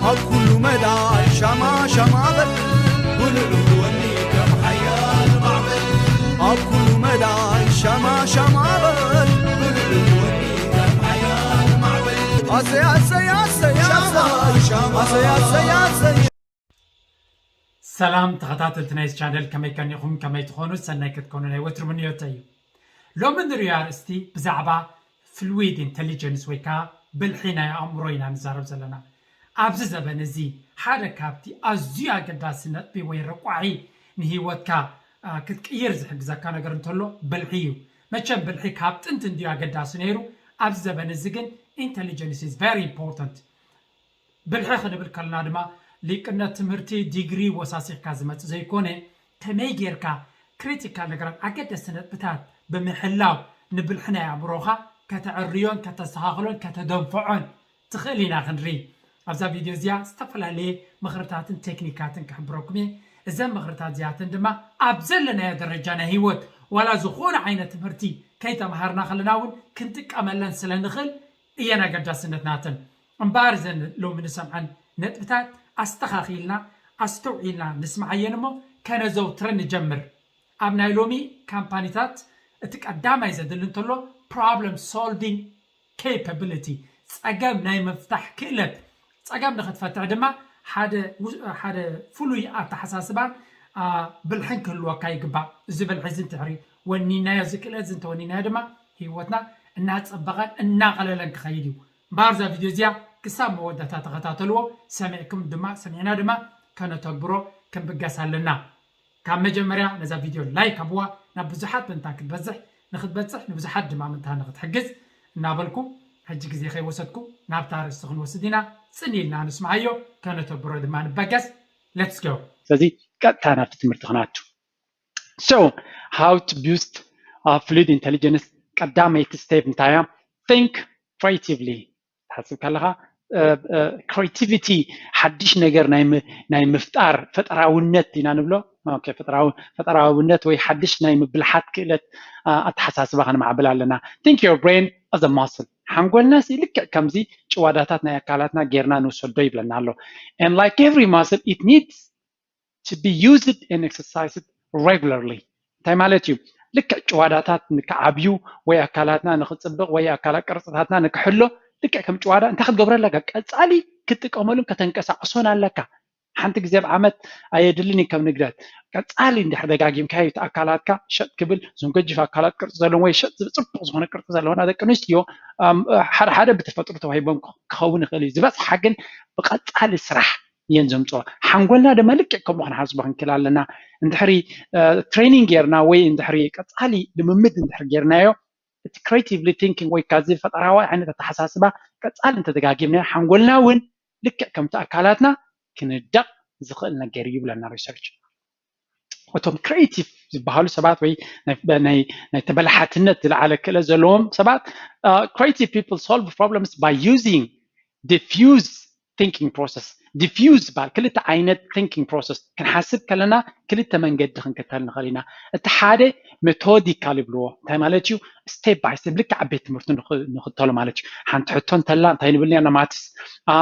ኣብ ኩሉ መዳይ ሻማ ሻማ በል፣ ብልዑ ወኒ ከም ሓያል ማዕበል። ኣብ ኩሉ መዳይ ሻማ ሻማ በል፣ ብልዑ ወኒ ከም ሓያል ማዕበል። ኣሰይ፣ ኣሰይ፣ ኣሰይ፣ ኣሰይ፣ ኣሰይ፣ ኣሰይ፣ ኣሰይ። ሰላም ተኸታተልቲ ናይዚ ቻነል፣ ከመይ ቀኒኹም? ከመይ ትኾኑ? ሰናይ ክትኮኑ ናይ ወትሩ ምንዮተይ እዩ። ሎሚ ንሪኦ ኣርእስቲ ብዛዕባ ፍሉይድ ኢንተሊጀንስ ወይ ከዓ ብልሒ ናይ ኣእምሮ ኢና ንዛረብ ዘለና። ኣብዚ ዘበን እዚ ሓደ ካብቲ ኣዝዩ ኣገዳሲ ነጥቢ ወይ ረቋሒ ንህይወትካ፣ አ፣ ክትቅይር ዝሕግዘካ ነገር እንተሎ ብልሒ እዩ። መቸም ብልሒ ካብ ጥንቲ እንድዩ ኣገዳሲ ነይሩ። ኣብዚ ዘበን እዚ ግን ኢንተሊጀንስ ኢዝ ቨሪ ኢምፖርታንት። ብልሒ ክንብል ከለና ድማ ሊቅነት ትምህርቲ ዲግሪ ወሳሲኽካ ዝመጽእ ዘይኮነ፣ ከመይ ጌርካ ክሪቲካል ነገራት ኣገደስቲ ነጥብታት ብምሕላው ንብልሒ ናይ ኣእምሮኻ ከተዕርዮን ከተስተኻኽሎን ከተደንፍዖን ትኽእል ኢና ክንርኢ። ኣብዛ ቪድዮ እዚኣ ዝተፈላለየ ምኽርታትን ቴክኒካትን ክሕብረኩም እየ። እዘን ምኽርታት እዚኣተን ድማ ኣብ ዘለናዮ ደረጃ ናይ ህይወት ዋላ ዝኾነ ዓይነት ትምህርቲ ከይተምሃርና ከለና እውን ክንጥቀመለን ስለ ንኽእል እየን ኣገዳስነት ናተን። እምበኣር እዘን ሎሚ ንሰምዐን ነጥብታት ኣስተኻኺልና ኣስተውዒልና ንስምዓየን እሞ ከነዘውትረን ንጀምር። ኣብ ናይ ሎሚ ካምፓኒታት እቲ ቀዳማይ ዘድሊ እንተሎ ፕሮብለም ሶልቪንግ ኬፓቢሊቲ፣ ጸገም ናይ ምፍታሕ ክእለት። ጸገም ንኽትፈትሕ ድማ ሓደ ው-፣ ሓደ ፍሉይ ኣተሓሳስባን፣ አ፣ ብልሕን ክህልወካ ይግባእ። እዚ ብልሒ እዚ እንድሕሪ ወኒናዮ፣ እዚ ክእለት እዚ እንተወኒናዮ ድማ ህይወትና እናጸበቐን እናቐለለን ክኸይድ እዩ። እምበኣር እዛ ቪድዮ እዚኣ ክሳብ መወዳእታ ተኸታተልዎ፣ ሰሚዕኩም ድማ፣ ሰሚዕና ድማ ከነተግብሮ ክንብገስ ኣለና። ካብ መጀመርያ ነዛ ቪድዮ ላይክ ሃብዋ፣ ናብ ብዙሓት ምእንታን ክትበዝሕ፣ ንኽትበጽሕ ንብዙሓት ድማ ምእንታን ንኽትሕግዝ እናበልኩ፣ ሕጂ ግዜ ከይወሰድኩ ናብታ ኣርእስቲ ክንወስድ ኢና። ጽን ኢልና ንስምዓዮ፣ ከነተግብሮ ድማ ንበገስ። Let's go። ስለዚ ቀጥታ ናብቲ ትምህርቲ ክናቱ። So, how to boost, uh, fluid intelligence? ቀዳመይቲ ስቴፕ እንታይ እያ? Think creatively። ትሓስብ ከለኻ፣ እ፣ እ፣ ክሬቲቪቲ፣ ሓድሽ ነገር ናይ ም-፣ ናይ ምፍጣር ፈጠራውነት ኢና ንብሎ። ኦኬ፣ ፈጠራው-፣ ፈጠራውነት ወይ ሓድሽ ናይ ምብልሓት ክእለት፣ አ፣ ኣተሓሳስባ ከነማዕብል ኣለና። Think your brain as a muscle። ሓንጎልና ሲ ልክዕ ከምዚ ጭዋዳታት ናይ ኣካላትና ጌርና ንውሰዶ ይብለና ኣሎ። And like every muscle, it needs to be used and exercised regularly። እንታይ ማለት እዩ? ልክዕ ጭዋዳታት ንክዓብዩ ወይ ኣካላትና ንክፅብቕ ወይ ኣካላት ቅርፅታትና ንክሕሎ ልክዕ ከም ጭዋዳ እንታይ ክትገብሮ ኣለካ? ቀፃሊ ክትጥቀመሉን ከተንቀሳቕሶን ኣለካ። ሓንቲ ግዜ ኣብ ዓመት ኣየድልን እዩ ከም ንግደት። ቀፃሊ እንድሕር ደጋጊምካዮ እቲ ኣካላትካ ሸጥ ክብል፣ እዞም ገጅፍ ኣካላት ቅርፂ ዘለዎም ወይ ሸጥ ዝብል ፅቡቕ ዝኾነ ቅርፂ ዘለዎና ደቂ ኣንስትዮ፣ ኣም፣ ሓደ ሓደ ብተፈጥሮ ተዋሂቦም ክኸውን ይኽእል እዩ። ዝበዝሓ ግን ብቐፃሊ ስራሕ እየን ዘምፅኦ። ሓንጎልና ድማ ልክዕ ከምኡ ክንሓስቦ ክንክእል ኣለና። እንድሕሪ፣ እ፣ ትሬኒንግ ጌርና ወይ እንድሕሪ ቀፃሊ ልምምድ እንድሕሪ ጌርናዮ፣ እቲ ክሬቲቭሊ ቲንኪንግ ወይ ካዚ ፈጠራዊ ዓይነት ኣተሓሳስባ ቀፃሊ እንተደጋጊምናዮ፣ ሓንጎልና እውን ልክዕ ከምቲ ኣካላትና ክንደቕ ዝኽእል ነገር እዩ ይብለና ሪሰርች። እቶም ክሬቲቭ ዝበሃሉ ሰባት ወይ ናይ፣ ናይ፣ ናይ ተበላሓትነት ዝለዓለ ክእለት ዘለዎም ሰባት፣ uh, creative people solve problems by using diffuse thinking process። ዲፊዩዝ ዝበሃል ክልተ ዓይነት ቲንኪንግ ፕሮሰስ። ክንሓስብ ከለና ክልተ መንገዲ ክንክተል ንኽእል ኢና። እቲ ሓደ ሜቶዲካል ይብልዎ። እንታይ ማለት እዩ? ስቴፕ ባይ ስቴፕ፣ ልክዕ ኣብ ቤት ትምህርቲ ንኽ-፣ ንኽተሎ ማለት እዩ። ሓንቲ ሕቶ እንተላ እንታይ ንብል ነርና ማትስ? አ፣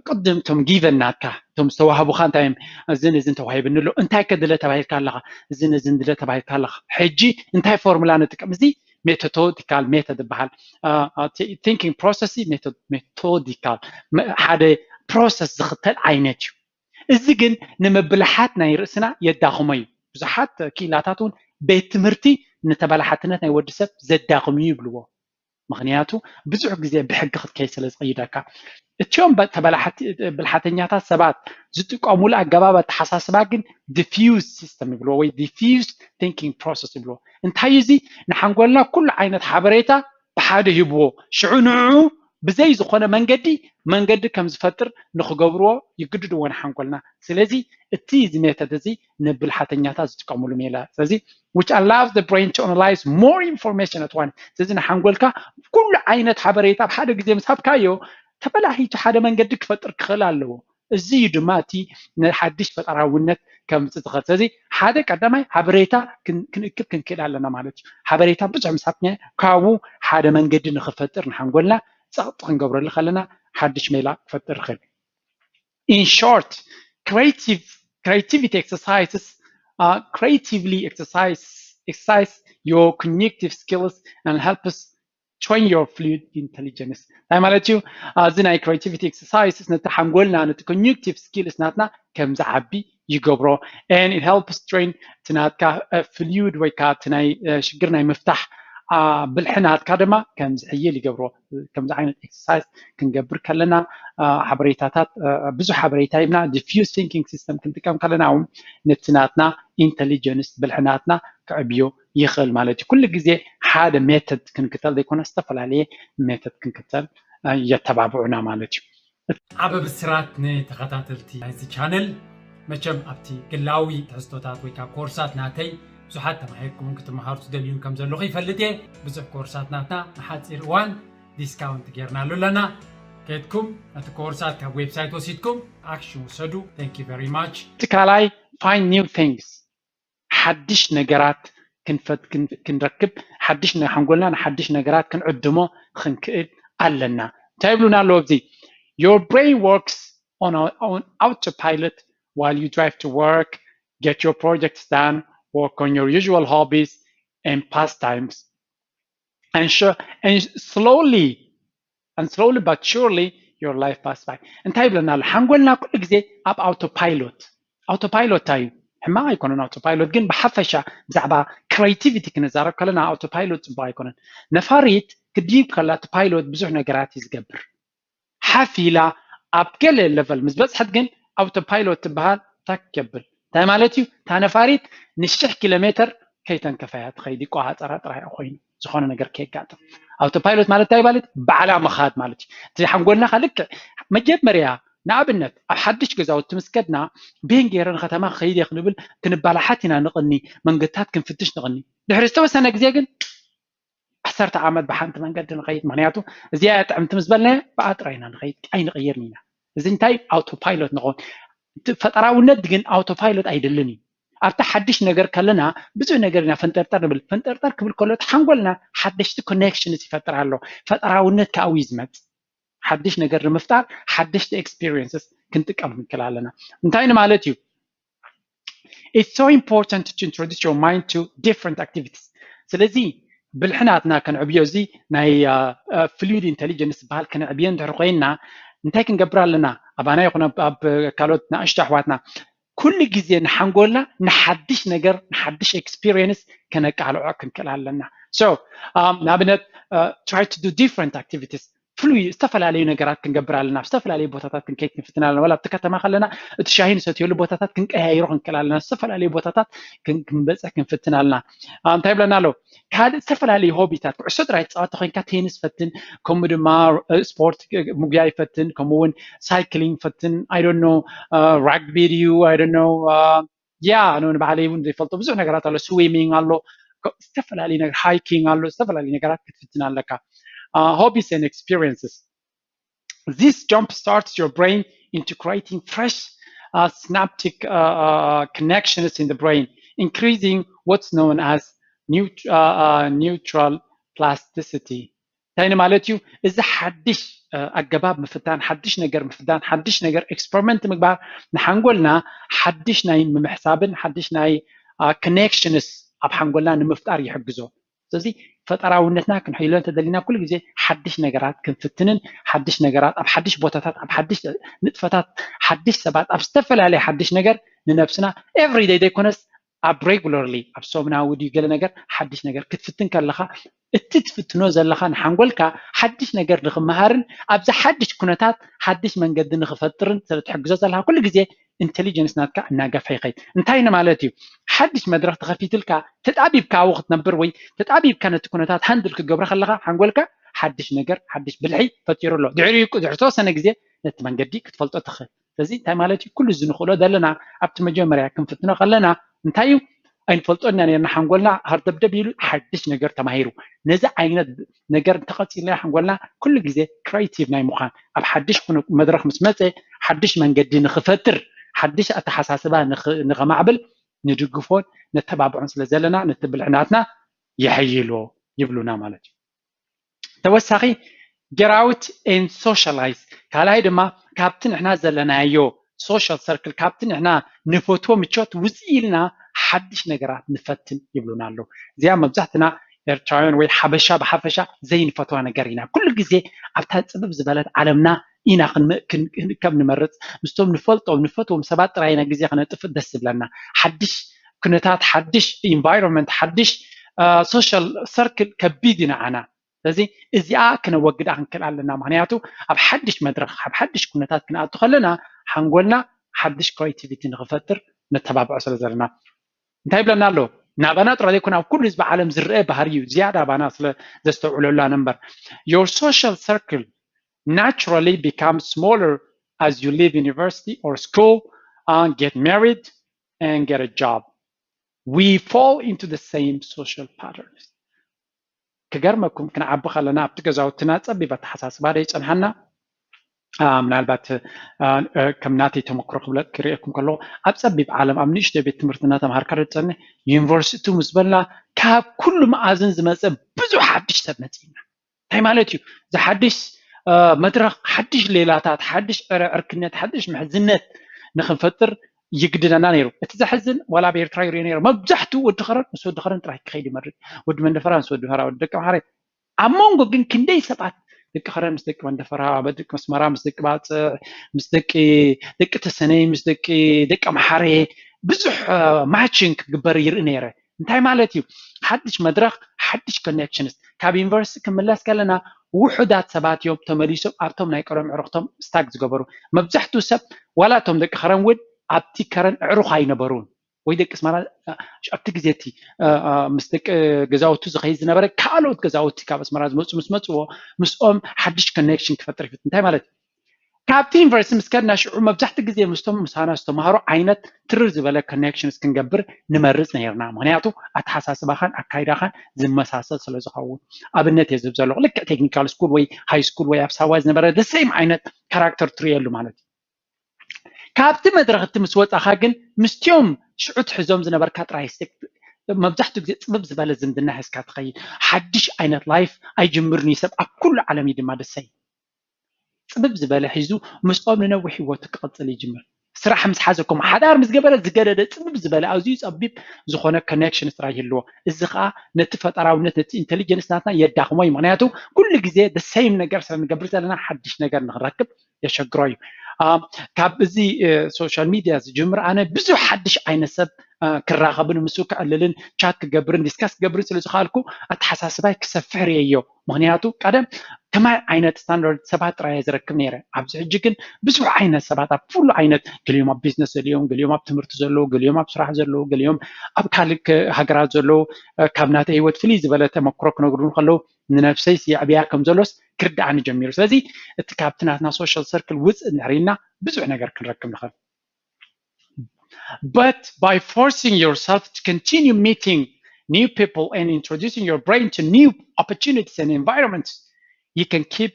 ቅድም እቶም ጊቨን ናትካ፣ እቶም ዝተዋህቡኻ እንታይ እዮም? እዝን እዝን ተዋሂብኒ ኣሎ። እንታይ ከ ድለ ተባሂልካ ኣለኻ? እዝን እዝን ድለ ተባሂልካ ኣለኻ። ሕጂ እንታይ ፎርሙላ ንጥቀም? እዚ ሜቶዲካል ሜቶድ ይበሃል። አ፣ አ፣ ቲ-፣ ቲንኪንግ ፕሮሰስ ሜቶ-፣ ሜቶዲካል፣ መ-፣ ሓደ ፕሮሰስ ዝኽተል ዓይነት እዩ። እዚ ግን ንምብልሓት ናይ ርእስና የዳኽሞ እዩ። ብዙሓት ክኢላታት እውን ቤት ትምህርቲ ንተበላሓትነት ናይ ወዲ ሰብ ዘዳኽም እዩ ይብልዎ። ምኽንያቱ ብዙሕ ግዜ ብሕጊ ክትከይድ ስለ ዝቕይደካ። እቲኦም በ-፣ ተበላሓቲ-፣ ብልሓተኛታት ሰባት ዝጥቀሙሉ ኣገባብ ኣተሓሳስባ ግን ዲፊዩዝ ሲስተም ይብልዎ ወይ ዲፊዩዝ ቲንኪንግ ፕሮሰስ ይብልዎ። እንታይ እዩ እዚ? ንሓንጎልና ኩሉ ዓይነት ሓበሬታ ብሓደ ሂብዎ። ሽዑ ንዕኡ ብዘይ ዝኾነ መንገዲ፣ መንገዲ ከም ዝፈጥር ንኽገብርዎ ይግድድዎ ንሓንጎልና። ስለዚ እቲ እዚ ሜተድ እዚ ንብልሓተኛታት ዝጥቀሙሉ ሜላ። ስለዚ which allows the brain to analyze more information at once። ስለዚ ንሓንጎልካ ኩሉ ዓይነት ሓበሬታ ኣብ ሓደ ግዜ ምስ ሃብካዮ፣ ተበላሒቱ ሓደ መንገዲ ክፈጥር ክኽእል ኣለዎ። እዚ እዩ ድማ እቲ ንሓድሽ ፈጠራውነት ከምፅእ ዝኽእል። ስለዚ ሓደ ቀዳማይ ሓበሬታ ክን-፣ ክንእክብ ክንክእል ኣለና ማለት እዩ። ሓበሬታ ብዙሕ ምስ ሃብና ካብኡ ሓደ መንገዲ ንኽፈጥር ንሓንጎልና ጸቕጢ ክንገብረሉ ከለና ሓድሽ ሜላ ክፈጥር ይኽእል። In short, creative creativity exercises uh, creatively exercise exercise your cognitive skills and help us train your fluid intelligence. እንታይ ማለት እዩ? እዚ ናይ creativity exercises ነቲ ሓንጎልና ነቲ cognitive skills ናትና ከም ዝዓቢ ይገብሮ። And it helps train እቲ ናትካ fluid ወይ ከዓ እቲ ናይ ሽግር ናይ ምፍታሕ ብልሒ ናትካ ድማ ከም ዝሕይል ይገብሮ። ከምዚ ዓይነት exercise ክንገብር ከለና ሓበሬታታት ብዙሕ ሓበሬታ ሂብና diffuse thinking system ክንጥቀም ከለና እውን ነቲ ናትና intelligence ብልሒ ናትና ክዕብዮ ይኽእል ማለት እዩ። ኩሉ ግዜ ሓደ method ክንክተል ዘይኮነ ዝተፈላለየ method ክንክተል የተባብዑና ማለት እዩ። ዓበ ብስራት ንተኸታተልቲ ናይዚ ቻነል። መቸም ኣብቲ ግላዊ ትሕዝቶታት ወይ ከዓ ኮርሳት ናተይ ብዙሓት ተማሂርኩምን ክትመሃሩ ትደልዩን ከም ዘለኹ ይፈልጥ እየ። ብዙሕ ኮርሳት ናትና ንሓፂር እዋን discount ጌርናሉ ኣለና። ከድኩም ነቲ ኮርሳት ካብ website ወሲድኩም action ውሰዱ። Thank you very much። እቲ ካልኣይ find new things ሓድሽ ነገራት ክንረክብ ሓድሽ ሓንጎልና ንሓድሽ ነገራት ክንዕድሞ ክንክእል ኣለና። እንታይ ይብሉና ኣለዉ ኣብዚ? Your brain works on, on autopilot while you drive to work, get your projects done, work on your usual hobbies and pastimes, and, sh- and slowly and slowly but surely your life pass by. እንታይ ይብለና ኣሎ? ሓንጎልና ኩሉ ግዜ ኣብ autopilot። Autopilot እንታይ እዩ? ሕማቕ ኣይኮነን autopilot፣ ግን ብሓፈሻ ብዛዕባ creativity ክንዛረብ ከለና autopilot ፅቡቅ ኣይኮነን። ነፋሪት ክድይብ ከላ እቲ pilot ብዙሕ ነገራት እዩ ዝገብር። ሓፍ ኢላ ኣብ ገለ level ምስ በፅሐት ግን autopilot ትበሃል ታክ የብል። እንታይ ማለት እዩ? እታ ነፋሪት ንሽሕ ኪሎ ሜትር ከይተንከፈያ ትኸይድ ይቆፃፀራ ጥራይ ኮይኑ ዝኾነ ነገር ከየጋጥም። Autopilot ማለት እንታይ ማለት? ባዕላ ምኻድ ማለት እዩ። እቲ ሓንጎልና ከልክዕ መጀመርያ ንኣብነት ኣብ ሓድሽ ገዛውቲ ምስ ከድና ቤን ገይረ ንከተማ ክኸይድ እየ ክንብል ክንባላሓት ኢና ንቕኒ፣ መንገድታት ክንፍትሽ ንቕኒ። ድሕሪ ዝተወሰነ ግዜ ግን ዓሰርተ ዓመት ብሓንቲ መንገዲ ንኸይድ። ምክንያቱ እዚኣ እያ ጥዕምቲ ምስ በልናያ ብኣ ጥራይ ኢና ንኸይድ፣ ኣይንቕይርን ኢና። እዚ እንታይ autopilot ንኸውን። ፈጠራውነት ግን autopilot ኣይደልን እዩ። ኣብቲ ሓድሽ ነገር ከለና ብዙሕ ነገር ኢና ፈንጠርጠር ንብል። ፈንጠርጠር ክብል ከሎ እቲ ሓንጎልና ሓደሽቲ connections ይፈጥር ኣሎ። ፈጠራውነት ካብኡ እዩ ዝመጽእ። ሓድሽ ነገር ንምፍጣር ሓደሽቲ experiences ክንጥቀም ክንክእል ኣለና። እንታይ ንማለት እዩ? It's so important to introduce your mind to different activities። ስለዚ ብልሒ ናትና ከንዕብዮ እዚ ናይ fluid intelligence ዝበሃል ከነዕብዮ እንድሕር ኮይንና እንታይ ክንገብር ኣለና? ኣባና ይኹን ኣብ ካልኦት ንኣሽቱ ኣሕዋትና ኩሉ ግዜ ንሓንጎልና ንሓድሽ ነገር ንሓድሽ experience ከነቃልዖ ክንክእል ኣለና። So ንኣብነት try to do different activities ፍሉይ ዝተፈላለዩ ነገራት ክንገብር ኣለና። ኣብ ዝተፈላለዩ ቦታታት ክንከይድ ክንፍትን ኣለና። ወላ ኣብቲ ከተማ ከለና እቲ ሻሂ ንሰትየሉ ቦታታት ክንቀያይሮ ክንክእል ኣለና። ዝተፈላለዩ ቦታታት ክንበፅሕ ክንፍትን ኣለና። እንታይ ይብለና ኣሎ? ካልእ ዝተፈላለዩ ሆቢታት፣ ኩዕሶ ጥራይ ትፃወት ኮይንካ ቴኒስ ፈትን፣ ከምኡ ድማ ስፖርት ምጉያይ ፈትን፣ ከምኡ እውን ሳይክሊንግ ፈትን፣ I don't know rugby ድዩ I don't know yeah no ንባዕለይ እውን ዘይፈልጦ ብዙሕ ነገራት ኣሎ። Swimming ኣሎ፣ ዝተፈላለዩ ነገር hiking ኣሎ፣ ዝተፈላለዩ ነገራት ክትፍትን ኣለካ። Hobbies and experiences. This jump starts your brain into creating fresh uh, synaptic uh, uh, connections in the brain, increasing what's known as neut- uh, uh, neutral plasticity. እንታይ ማለት እዩ? እዚ ሓድሽ ኣገባብ ምፍታን፣ ሓድሽ ነገር ምፍታን፣ ሓድሽ ነገር experiment ምግባር ንሓንጎልና ሓድሽ ናይ ምምሕሳብን ሓድሽ ናይ connections ኣብ ሓንጎልና ንምፍጣር ይሕግዞ። ስለዚ ፈጠራውነትና ክንሕይሎ እንተደሊና ኩሉ ግዜ ሓድሽ ነገራት ክንፍትንን ሓድሽ ነገራት ኣብ ሓድሽ ቦታታት ኣብ ሓድሽ ንጥፈታት ሓድሽ ሰባት ኣብ ዝተፈላለየ ሓድሽ ነገር ንነብስና everyday ዘይኮነስ ኣብ regularly ኣብ ሰሙናዊ ድዩ ገለ ነገር ሓድሽ ነገር ክትፍትን ከለኻ እቲ ትፍትኖ ዘለኻ ንሓንጎልካ ሓድሽ ነገር ንክመሃርን ኣብዚ ሓድሽ ኩነታት ሓድሽ መንገዲ ንክፈጥርን ስለ ትሕግዞ ዘለኻ ኩሉ ግዜ intelligence ናትካ እናገፈ ይኸይድ። እንታይ ንማለት እዩ? ሓድሽ መድረኽ ተኸፊትልካ ተጣቢብካ ኣብኡ ክትነብር ወይ ተጣቢብካ ነቲ ኩነታት handle ክትገብሮ ከለኻ ሓንጎልካ ሓድሽ ነገር ሓድሽ ብልሒ ፈጢሩ ኣሎ። ድሕሪኡ ድሕሪ ተወሰነ ግዜ ነቲ መንገዲ ክትፈልጦ ትኽእል። ስለዚ እንታይ ማለት እዩ? ኩሉ እዚ ንኽእሎ ዘለና ኣብቲ መጀመርያ ክንፍትኖ ከለና እንታይ እዩ? ኣይንፈልጦ ኢና ነርና። ሓንጎልና ሃርደብደብ ኢሉ ሓድሽ ነገር ተማሂሩ ነዚ ዓይነት ነገር እንተቐፂልና ሓንጎልና ኩሉ ግዜ creative ናይ ምዃን ኣብ ሓድሽ መድረኽ ምስ መፀ ሓድሽ መንገዲ ንኽፈጥር ሓድሽ ኣተሓሳስባ ንኸማዕብል ንድግፎን ነተባብዖን ስለ ዘለና ነቲ ብልሕናትና የሐይሎ ይብሉና ማለት እዩ። ተወሳኺ Get out and socialize። ካልኣይ ድማ ካብቲ ንሕና ዘለናዮ social circle፣ ካብቲ ንሕና ንፈትዎ ምቾት ውፅእ ኢልና ሓድሽ ነገራት ንፈትን ይብሉና ኣለዉ። እዚኣ መብዛሕትና ኤርትራውያን ወይ ሓበሻ ብሓፈሻ ዘይንፈትዋ ነገር ኢና። ኩሉ ግዜ ኣብታ ፅብብ ዝበለት ዓለምና ኢና ክንከም ንመርፅ፣ ምስቶም ንፈልጦም ንፈትዎም ሰባት ጥራይ ኢና ግዜ ክነጥፍእ ደስ ዝብለና። ሓድሽ ኩነታት፣ ሓድሽ environment፣ ሓድሽ social circle ከቢድ እዩ ንዓና። ስለዚ እዚኣ ክነወግዳ ክንክእል ኣለና። ምክንያቱ ኣብ ሓድሽ መድረክ፣ ኣብ ሓድሽ ኩነታት ክንኣቱ ከለና ሓንጎልና ሓድሽ creativity ንክፈጥር ነተባብዖ ስለ ዘለና። እንታይ ይብለና ኣሎ? ናባና ጥራይ ዘይኮነ ኣብ ኩሉ ህዝቢ ዓለም ዝረአ ባህሪ እዩ። ዝያዳ ኣባና ስለ ዘስተውዕለሉ ኣነ እምበር። Your social circle naturally becomes smaller as you leave university or school and get married and get a job. We fall into the same social patterns. ክገርመኩም ክንዓቢ ከለና ኣብቲ ገዛውትና ፀቢብ ኣተሓሳስባ ዶ ይፀንሓና? ምናልባት ከም ናተይ ተመክሮ ክብለ ክርእየኩም ከለኹ ኣብ ፀቢብ ዓለም ኣብ ንእሽተይ ቤት ትምህርቲ እናተምሃርካ ዶ ትፀንሕ? ዩኒቨርሲቲ ምስ በልና ካብ ኩሉ መኣዝን ዝመፀ ብዙሕ ሓድሽ ሰብ መፅእና። እንታይ ማለት እዩ? ዝሓድሽ መድረክ፣ ሓድሽ ሌላታት፣ ሓድሽ ዕርክነት፣ ሓድሽ ምሕዝነት ንክንፈጥር ይግድደና ነይሩ። እቲ ዘሕዝን ዋላ ኣብ ኤርትራ ይሪኦ ነይሩ። መብዛሕትኡ ወዲ ከረን ምስ ወዲ ከረን ጥራይ ክኸይድ ይመርጽ። ወዲ መንደፈራ ምስ ወዲ ፈራ፣ ወዲ ደቂ ኣምሓረ። ኣብ መንጎ ግን ክንደይ ሰባት ደቂ ከረን ምስ ደቂ መንደፈራ፣ ደቂ መስመራ ምስ ደቂ ባጽዕ፣ ምስ ደቂ ደቂ ተሰነይ፣ ምስ ደቂ ደቂ ኣምሓረ ብዙሕ ማችንግ ክግበር ይርኢ ነይረ። እንታይ ማለት እዩ? ሓድሽ መድረኽ፣ ሓድሽ ኮኔክሽንስ። ካብ ዩኒቨርሲቲ ክምለስ ከለና ውሑዳት ሰባት እዮም ተመሊሶም ኣብቶም ናይ ቀደም ዕርኽቶም ስታክ ዝገበሩ። መብዛሕትኡ ሰብ ዋላ እቶም ደቂ ከረን እውን ኣብቲ ከረን ዕሩኽ ኣይነበሩን። ወይ ደቂ ኣስመራ ኣብቲ ግዜ እቲ ምስ ደቂ ገዛውቲ ዝኸይድ ዝነበረ ካልኦት ገዛውቲ ካብ ኣስመራ ዝመፁ ምስ መፅዎ ምስኦም ሓድሽ ኮኔክሽን ክፈጥር ይፍት። እንታይ ማለት እዩ? ካብቲ ዩኒቨርሲቲ ምስ ከድና ሽዑ መብዛሕቲ ግዜ ምስቶም ምሳና ዝተምሃሩ ዓይነት ትርር ዝበለ ኮኔክሽንስ ክንገብር ንመርፅ ነይርና። ምክንያቱ ኣተሓሳስባኻን ኣካይዳኻን ዝመሳሰል ስለ ዝኸውን። ኣብነት እየ ዝህብ ዘለኹ። ልክዕ ቴክኒካል ስኩል ወይ ሃይ ስኩል ወይ ኣብ ሳዋ ዝነበረ the same ዓይነት ካራክተር ትርእየሉ ማለት እዩ። ካብቲ መድረኽ እቲ ምስ ወፃኻ ግን ምስቲኦም ሽዑ ትሕዞም ዝነበርካ ጥራይ ስክ መብዛሕትኡ ግዜ ፅብብ ዝበለ ዝምድና ሒዝካ ትኸይድ። ሓድሽ ዓይነት ላይፍ ኣይጅምርን እዩ ሰብ ኣብ ኩሉ ዓለም እዩ ድማ ደሰይ ፅብብ ዝበለ ሒዙ ምስኦም ንነዊሕ ህይወቱ ክቕፅል ይጅምር። ስራሕ ምስ ሓዘኩም ሓዳር ምስ ገበረ ዝገደደ ፅብብ ዝበለ ኣዝዩ ፀቢብ ዝኾነ ኮኔክሽን ጥራይ ይህልዎ። እዚ ከዓ ነቲ ፈጠራውነት ነቲ ኢንቴሊጀንስ ናትና የዳኽሞ እዩ። ምክንያቱ ኩሉ ግዜ the same ነገር ስለ ንገብር ዘለና ሓድሽ ነገር ንክንረክብ የሸግሮ እዩ። ካብ እዚ ሶሻል ሚድያ ዝጅምር ኣነ ብዙሕ ሓድሽ ዓይነት ሰብ ክራኸብን ምስኡ ክዕልልን ቻት ክገብርን ዲስካስ ክገብርን ስለ ዝኸኣልኩ ኣተሓሳስባይ ክሰፍሕ ርእየዮ። ምክንያቱ ቀደም ከማይ ዓይነት ስታንዳርድ ሰባት ጥራይ ዝረክብ ነይረ። ኣብዚ ሕጂ ግን ብዙሕ ዓይነት ሰባት ኣብ ኩሉ ዓይነት፣ ገሊኦም ኣብ ቢዝነስ ዘለዎም፣ ገሊኦም ኣብ ትምህርቲ ዘለዉ፣ ገሊኦም ኣብ ስራሕ ዘለዉ፣ ገሊኦም ኣብ ካልእ ሃገራት ዘለዉ ካብ ናተይ ህይወት ፍልይ ዝበለ ተመክሮ ክነግሩን ከለዉ ንነብሰይ የዕብያ ከም ዘሎስ ክርድኣኒ ጀሚሩ። ስለዚ እቲ ካብቲ ናትና ሶሻል ሰርክል ውፅእ እንድሕር ኢልና ብዙሕ ነገር ክንረክብ ንኽእል። But by forcing yourself to continue meeting new people and introducing your brain to new opportunities and environments, you can keep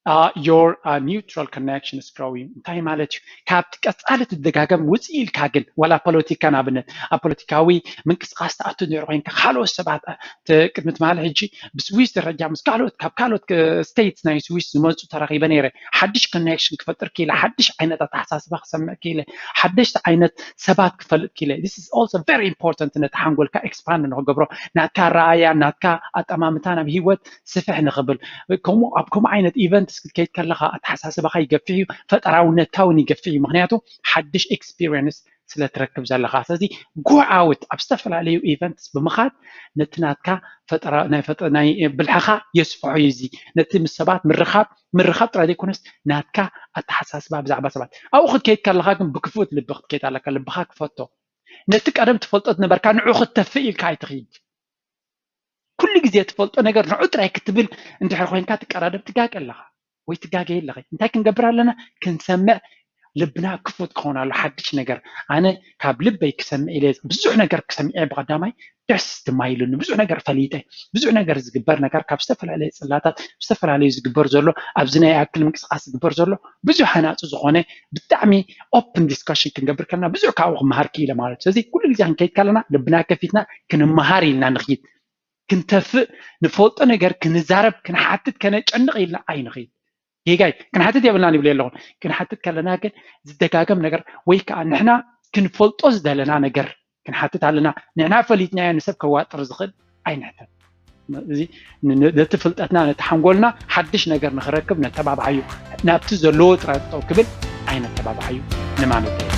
uh, your uh, neutral connections growing. እንታይ ማለት እዩ? ካብቲ ቀፃሊ ትደጋገም ውፅእ ኢልካ ግን ዋላ ፖለቲካ ንኣብነት ኣብ ፖለቲካዊ ምንቅስቃስ ትኣቱ ነይሩ ኮይንካ ካልኦት ሰባት ቅድሚ ትማሊ ሕጂ ብስዊስ ደረጃ ምስ ካልኦት ካብ ካልኦት ስቴትስ ናይ ስዊስ ዝመፁ ተራኺበ ነይረ። ሓድሽ ኮኔክሽን ክፈጥር ክኢለ፣ ሓድሽ ዓይነት ኣተሓሳስባ ክሰምዕ ክኢለ፣ ሓደሽቲ ዓይነት ሰባት ክፈልጥ ክኢለ። This is also very important ነቲ ሓንጎልካ ኤክስፓንድ ንክገብሮ፣ ናትካ ኣረኣያ፣ ናትካ ኣጠማምታ ናብ ህይወት ስፍሕ ንክብል። ከምኡ ኣብ ከምኡ ዓይነት ኢቨንትስ ክትከይድ ከለካ ኣተሓሳስባካ ይገፍሕ እዩ፣ ፈጠራውነትካ እውን ይገፍሕ እዩ። ምክንያቱ ሓድሽ ኤክስፒሪየንስ ስለ ትረክብ ዘለካ። ስለዚ ጎ ኣውት ኣብ ዝተፈላለዩ ኢቨንትስ ብምኻድ ነቲ ናትካ ፈጠራ ናይ ብልሕኻ የስፍሖ እዩ። እዚ ነቲ ምስ ሰባት ምርኻብ ምርኻብ ጥራይ ዘይኮነስ ናትካ ኣተሓሳስባ ብዛዕባ ሰባት ኣብኡ ክትከይድ ከለካ ግን ብክፉት ልቢ ክትከይድ ኣለካ። ልብኻ ክፈቶ። ነቲ ቀደም ትፈልጦ ዝነበርካ ንዑ ክተፍእ ኢልካ ኣይትኽይድ። ኩሉ ግዜ ትፈልጦ ነገር ንዑ ጥራይ ክትብል እንድሕር ኮይንካ ትቀዳደም ትጋገ ኣለኻ ወይ ትጋገ ኣለኺ። እንታይ ክንገብር ኣለና? ክንሰምዕ ልብና ክፉት ክኸውን ኣሎ። ሓድሽ ነገር ኣነ ካብ ልበይ ክሰምዕ ኢለ ብዙሕ ነገር ክሰምዕ እየ። ብቐዳማይ ደስ ድማ ኢሉኒ ብዙሕ ነገር ፈሊጠ። ብዙሕ ነገር ዝግበር ነገር ካብ ዝተፈላለዩ ፅላታት ዝተፈላለዩ ዝግበር ዘሎ ኣብዚ ናይ ኣክል ምንቅስቃስ ዝግበር ዘሎ ብዙሕ ሃናፂ ዝኾነ ብጣዕሚ ኦፕን ዲስካሽን ክንገብር ከለና ብዙሕ ካብኡ ክመሃር ክኢለ ማለት እዩ። ስለዚ ኩሉ ግዜ ክንከይድ ከለና ልብና ከፊትና ክንመሃር ኢልና ንኽይድ። ክንተፍእ፣ ንፈልጦ ነገር ክንዛረብ፣ ክንሓትት፣ ከነጨንቕ ኢልና ኣይንኽእል። ጌጋይ ክንሓትት የብልናን ይብል ኣለኹን። ክንሓትት ከለና ግን ዝደጋገም ነገር ወይ ከዓ ንሕና ክንፈልጦ ዝደለና ነገር ክንሓትት ኣለና። ንሕና ፈሊጥናዮ ንሰብ ከዋጥር ዝኽእል ኣይንሕተት። እዚ ነቲ ፍልጠትና፣ ነቲ ሓንጎልና ሓድሽ ነገር ንክረክብ ነተባብዓዩ። ናብቲ ዘለዎ ጥራይ ጠው ክብል ኣይነተባብዓዩ ንማለት እዩ።